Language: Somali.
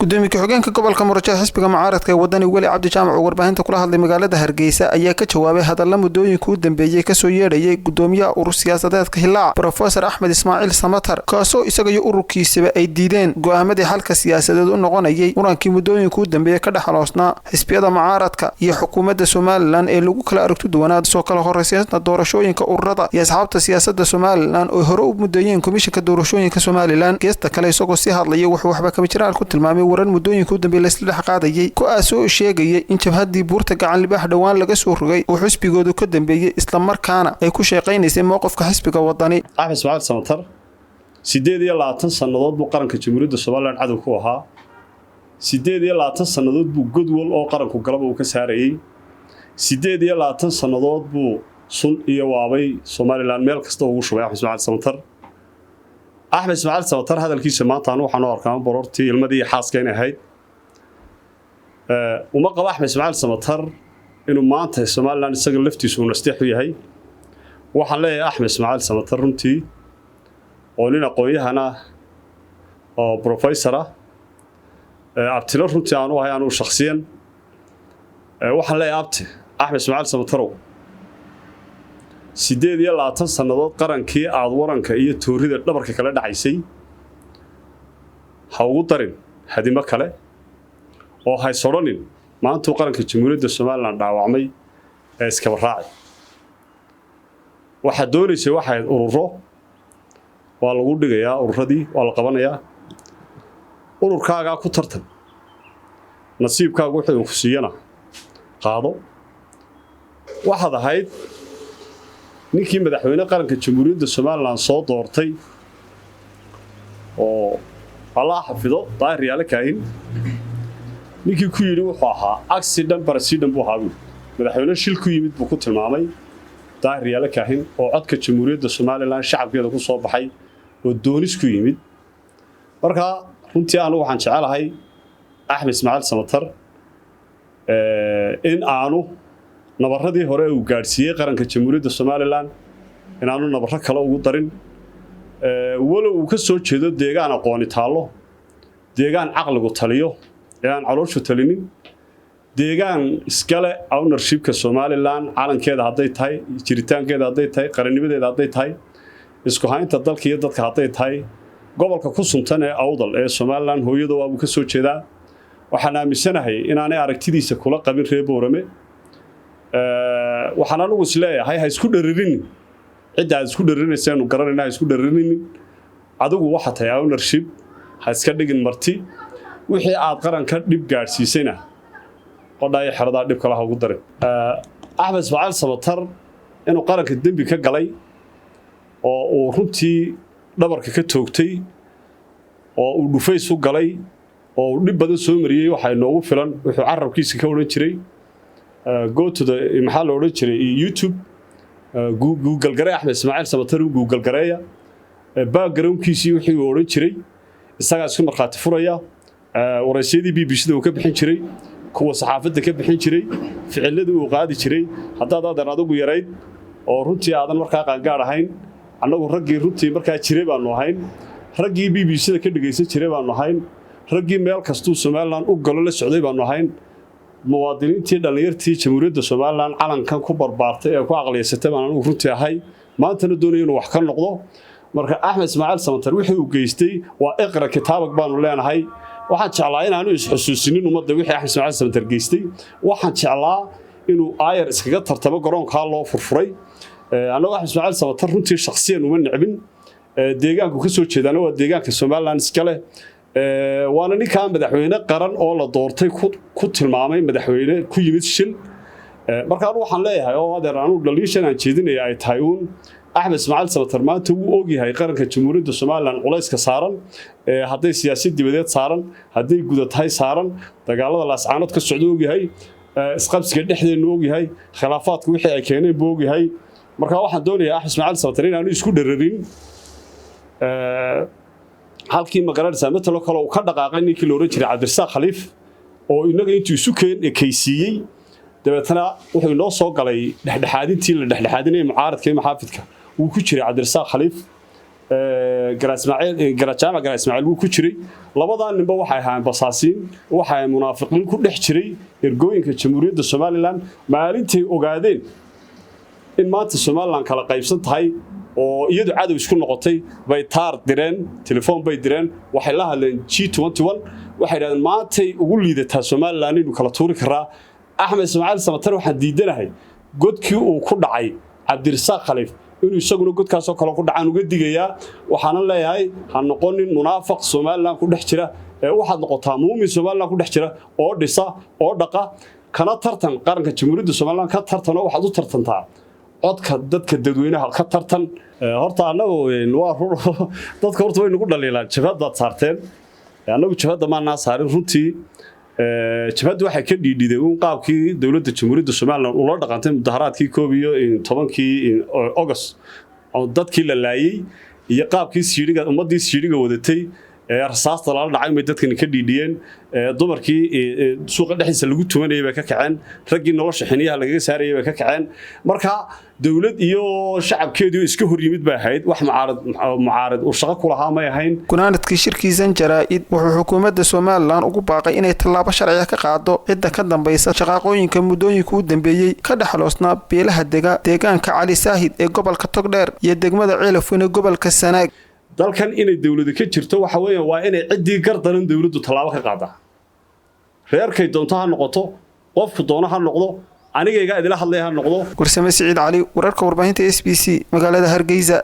Gudoomiye ku-xigeenka gobolka Murujeex, xisbiga mucaaradka ee Wadani, Weli Cabdi Jaamac, oo warbaahinta kula hadlay magaalada Hargeysa, ayaa ka jawaabay hadalla muddooyinka u dambeeyey kasoo yeedhayay gudoomiyaha urur siyaasadeedka Hilaac, Brofesor Axmed Ismaaciil Samatar, kaasoo isaga iyo ururkiisaba ay diideen go'aamadii xalka siyaasadeed u noqonayay murankii muddooyinka u dambeeyey ka dhexaloosnaa xisbiyada mucaaradka iyo xukuumadda Somaliland ee lagu kala aragti duwanaa soo kala horreysiinta doorashooyinka ururada iyo asxaabta siyaasadda Somaliland oo hore u mudeeyeen Komishanka Doorashooyinka Somaliland. Geesta kale, isagoo sii hadlaya, wuxuu waxba kama jiraan ku tilmaamay waran muddooyinka u dambeeyey laisla dhex qaadayay, ku-aasoo sheegayay in jabhaddii Buurta Gacan Libaax dhowaan laga soo rogay oo xisbigoodu ka dambeeyey, islamarkaana ay ku sheeqaynaysay mowqifka xisbiga Wadani. Axmed Ismaaciil Samatar 28 sannadood buu qaranka Jamhuuriyadda Somaliland cadow ku ahaa. 28 sannadood buu godwal oo qaranku galaba uu ka saarayey. 28 sannadood buu sun iyo waabay Somaliland meel kasta ugu shubay Axmed Ismaaciil Samatar. Axmed Ismaaciil Samatar hadalkiisa maanta anu waxaan u arkaa borortii ilmadii iyo xaaska inay ahayd. Uma qabo Axmed Ismaaciil Samatar inuu maanta Somaliland isaga laftiisu uu nasteex u yahay. Waxaan leeyahay Axmed Ismaaciil Samatar runtii, oo nin aqoon-yahan ah oo professor ah, abtilo runtii aanu ahay anugu shakhsiyan, waxaan leeyahay: abti Axmed Ismaaciil Samatarow, 28 sannadood qarankii aada waranka iyo toorida dhabarka kala dhacaysay ha ugu darin hadimo kale, oo hays odhanin maantuu qaranka Jamhuuriyadda Somaliland dhaawacmay ee iskaba raaci. Waxaad doonaysay waxay ahayd ururo. Waa lagu dhigayaa ururadii, waa la qabanayaa. Ururkaagaa ku tartan, nasiibkaagu wuxuu ku siiyana qaado. Waxaad ahayd ninkii madaxweyne qaranka Jamhuuriyadda Somaliland soo doortay, oo Allah xafido Daahir Yaale Kaahin, ninkii ku yidhi wuxuu ahaa "accident president" buu ahaa buui. Madaxweyne shil ku yimid buu ku tilmaamay Daahir Yaale Kaahin, oo codka Jamhuuriyadda Somaliland shacabkeeda ku soo baxay oo doonis ku yimid. Marka runtii anugu waxaan jecelahay Axmed Ismaaciil Samatar in aanu nabarradii hore uu gaadhsiiyey qaranka Jamhuuriyadda Somaliland in aanu nabarro kale ugu darin, walow uu ka soo jeedo deegaan aqooni taallo, deegaan caqligu taliyo ee aan calooshu talinin, deegaan iskale ownershipka Somaliland, calankeeda hadday tahay, jiritaankeeda hadday tahay, qarannimadeeda hadday tahay, isku haynta dalka iyo dadka hadday tahay. Gobolka ku suntan ee Awdal ee Somaliland hooyada waabuu ka soo jeedaa. Waxaan aaminsanahay inaanay aragtidiisa kula qabin reer Boorame. Waxaan anugu is leeyahay, ha isku dharirinin cidda aad isku dharinaysa anu garanayna, ha isku dharirinin. Adigu waxa tahay ownership, ha iska dhigin marti. Wixii aad qaranka dhib gaadhsiisayna qodhaa iyo xeradaa dhib kale ha ugu darin. Axmed Ismaaciil Samatar inuu qaranka dembi ka galay oo uu runtii dhabarka ka toogtay oo uu dhufays u galay oo uu dhib badan soo mariyey waxaa inoogu filan wuxuu carabkiisa ka odhan jiray. Go to the, maxaa la odhan jiray, YouTube, Google garee Axmed Ismaaciil Samatar, u Google gareeya backgroundkiisii, wixii uu odhan jiray isagaa isku markhaati furaya, waraysyadii BBC da uu ka bixin jiray, kuwa saxaafadda ka bixin jiray, ficiladii uu qaadi jiray. Haddaad aadan adigu yarayd oo runtii aadan markaa qaangaar ahayn, annagu raggii runtii markaa jiray baanu ahayn, raggii BBC da ka dhegaysan jiray baanu ahayn, raggii meel kastuu Somaliland u galo la socday baanu ahayn, muwaadiniintii dhallinyartii Jamhuuriyadda Somaliland calankan ku barbaartay ee ku caqliyaysatay baan anigu runtii ahay, maantana doonaya inuu wax ka noqdo. Marka Axmed Ismaaciil Samatar wixii uu geystay waa iqra kitaabag baanu leenahay. Waxaan jeclaa inaanu isxusuusinin ummadda wixii Axmed Ismaaciil Samatar geystay. Waxaan jeclaa inuu aayar iskaga tartamo garoonkaa loo furfuray. Annagu Axmed Ismaaciil Samatar runtii shakhsiyan uma necbin. Deegaanku ka soo jeedaana waa deegaanka Somaliland iskale, waana ninkaa madaxweyne qaran oo la doortay ku tilmaamay madaxweyne ku yimid shil. Marka anu waxaan leeyahay, oo adeer anu dhaliishan aan jeedinaya ay tahay uun, Axmed Ismaaciil Samatar maanta wuu ogyahay qaranka Jamhuuriyadda Somaliland culayska saaran, hadday siyaasad dibadeed saaran, hadday guda tahay saaran, dagaalada Laascaanood ka socda ogyahay, isqabsiga dhexdeennu ogyahay, khilaafaadka wixii ay keeneen buu ogyahay. Marka waxaan doonayaa Axmed Ismaaciil Samatar inaanu isku dhararin halkii, magaranaysaa, matalo kale uu ka dhaqaaqay ninkii la odhan jiray Cabdirasaaq Khaliif, oo inaga intuu isu keen ekaysiiyey, dabeetana wuxuu inoo soo galay dhexdhexaadintii la dhexdhexaadinayay mucaaradka iyo maxaafidka wuu ku jiray Cabdirasaaq Khaliif. Garaad Jaamac Garaad Ismaaciil wuu ku jiray. Labadaa ninba waxay ahaayeen basaasiin, waxay ahaayeen munaafiqiin ku dhex jiray ergooyinka Jamhuuriyadda Somaliland. Maalintay ogaadeen in maanta Somaliland kala qaybsan tahay oo iyadu cadow isku noqotay bay taar direen, telefoon bay direen, waxay la hadleen G21. Waxay idhahdeen, maantay ugu liidataa Somaliland inuu kala tuuri karaa. Axmed Ismaaciil Samatar waxaan diidanahay godkii uu ku dhacay Cabdirasaaq Khaliif inuu isaguna godkaasoo kale ku dhacaan uga digayaa. Waxaana leeyahay, ha noqonin munaafaq Somaliland ku dhex jira ee waxaad noqotaa muumin Somaliland ku dhex jira oo dhisa oo dhaqa, kana tartan qaranka Jamhuuriyadda Somaliland, ka tartan oo waxaad u tartantaa codka dadka dadweynaha ka tartan. Horta annagu waa dadka horta way nagu dhaliilaan, jabhad baad saarteen. Annagu jabhadda maanaa saarin runtii. Jabhaddu waxay ka dhiidhiday uun qaabkii dowladda Jamhuuriyadda Somaliland ula dhaqantay mudaharaadkii 11-kii August oo dadkii la laayey iyo qaabkii siidhiga ummaddii siidhiga wadatay ee rasaasta lala dhacay bay dadkani ka dhiidhiyeen. Dumarkii suuqa dhexdiisa lagu tumanayay bay ka kaceen, raggii nolosha xiniyaha lagaga saarayay bay ka kaceen. Marka dowlad iyo shacabkeedu iska hor yimid bay ahayd, wax mucaarid uu shaqo ku lahaa may ahayn. Gunaanadkii shirkiisan jaraa'id wuxuu xukuumadda Somaliland ugu baaqay inay tallaabo sharciga ka qaado cidda ka dambaysa shaqaaqooyinka muddooyinka u dambeeyey ka dhexloosnaa beelaha dega deegaanka Cali Saahid ee gobolka Togdheer iyo degmada Ceelafweyn ee gobolka Sanaag. Dalkan inay dowladu ka jirto waxa weeyaan waa inay ciddii gardaran dowladdu tallaabo ka qaadaa, reerkay doonto ha noqoto, qofku doono ha noqdo, anigayga idila hadlaya ha noqdo. Warsame Siciid Cali, wararka warbaahinta SBC, magaalada Hargeysa.